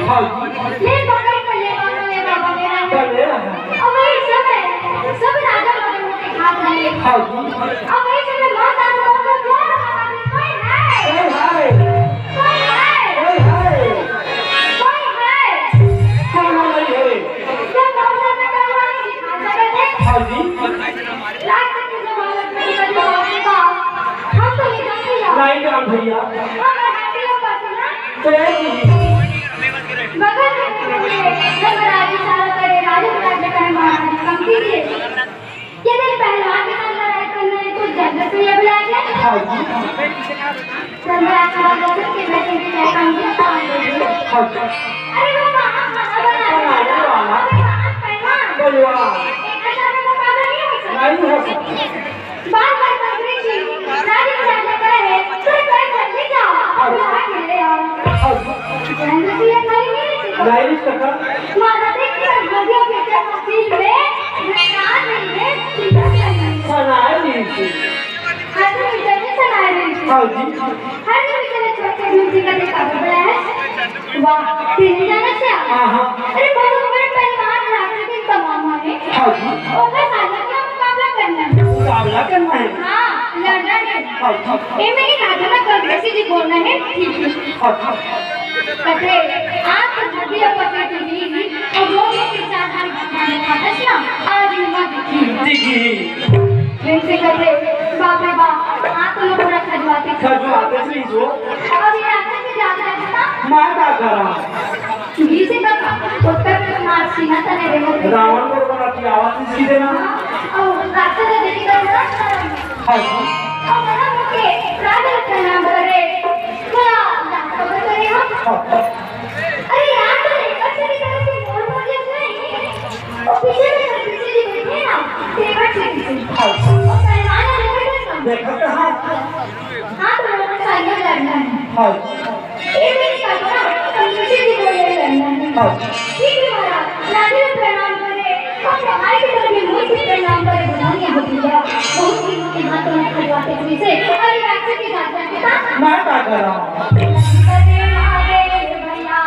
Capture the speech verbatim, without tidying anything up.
हाँ जी। ले पकड़ के ले बाबा, ले बाबा, ले बाबा। तो ले रहा है। अब वही समय सब राजा मगन होके खात रहे। हाँ जी। अब वही समय माँ दारू को जोर लगा दी, "कोई है? कोई है? कोई है? कोई है? कोई है?" कोई नहीं है। जब बाबा ने करवाई, दिखा सकते। हाँ जी। रात की जमानत में कभी बाप का हम तो नहीं जानते यार। नहीं जान भैया। हम हड्डियों का सुना। तो ये बगल में खड़े धर्मराज इशारा करे, राजू राज करे, महाराज कम कीजिए। ये दिन पहलवान के साथ लड़ाई करना है, तो जल्द से ये बुला के हाँ जी। धर्मराज का बगल से बैठे थे, हाँ जी। हाँ जी। अरे वो कहाँ खाना बना रहे हैं? बनाने वाला। अरे वहाँ पहलवान। पहलवान। एक ऐसा में मुकाबला नहीं हो सकता। नहीं हो सकता। बार बार मंत्री जी, राजू राज करे, तो जल्दी जाओ, बुला के ले आओ। हाँ जी। जल्द से ये खाली नहीं रही थी। नहीं रही थी। माता देख के हड्डियों के जब सील में विश्राम नहीं है, चिंता करनी है। सुनाई नहीं थी। हड्डियों के जब सुनाई नहीं थी। हाँ जी। हड्डियों के जब छोटे दूर से कभी कब गया है? वाह, तीन जाना क्या? हाँ, हाँ। अरे, बहुत बड़े पहलवान राजू के कमामा है। हाँ जी। ओकर साथ क्या मुकाबला करना है? मुकाबला करना है। हाँ, लड़ना है। हाँ जी। ए, मेरी राजू ना कब से जी बोलना है, ठीक है। हाँ जी। कथे, आप तो हड्डी और पकड़ के दी, और जो भी पहचान हर भगवान ने खातस ना, आज युवा दिखी। दिखी। फिर से कथे, बाप रे बाप, आप तो लोग पूरा खजवाते। खजवाते से ही जो। अब ये रास्ते से जाता है ना? मैं क्या करा? चुरी से बता, उत्तर प्रदेश मार सीना तने रे मोटे। रावण को बना की आवाज इसकी देना। हाँ, और रास्ते से देखी तो बड़ा अच्छा लगा। हाँ जी। और बड़ा मुझे राजा का नाम करे। थोड़ा ज्यादा खबर करे हम। हाँ, हाँ। अरे यार, तो लेकर से भी करे तो बोल बोल के सुनाई। वो पीछे में जो पीछे जी बैठे हैं ना, टेबल से पीछे। हाँ। वो पहलवान है, देखा तो है। देखा तो है। हाँ, तो लोगों का ये लड़ना है। हाँ। ये मेरी कल्पना, तुम किसी भी को ये लड़ना है। हाँ। ठीक है महाराज, राजू प्रणाम करे, और सफाई की तरफ भी मुझ भी प्रणाम करे, बुरा नहीं हो भैया। बहुत दिनों के बाद तुम खजवाते थे इसे, और ये राक्षस के साथ जाके था। मैं क्या कर रहा हूँ? अरे महादेव भैया।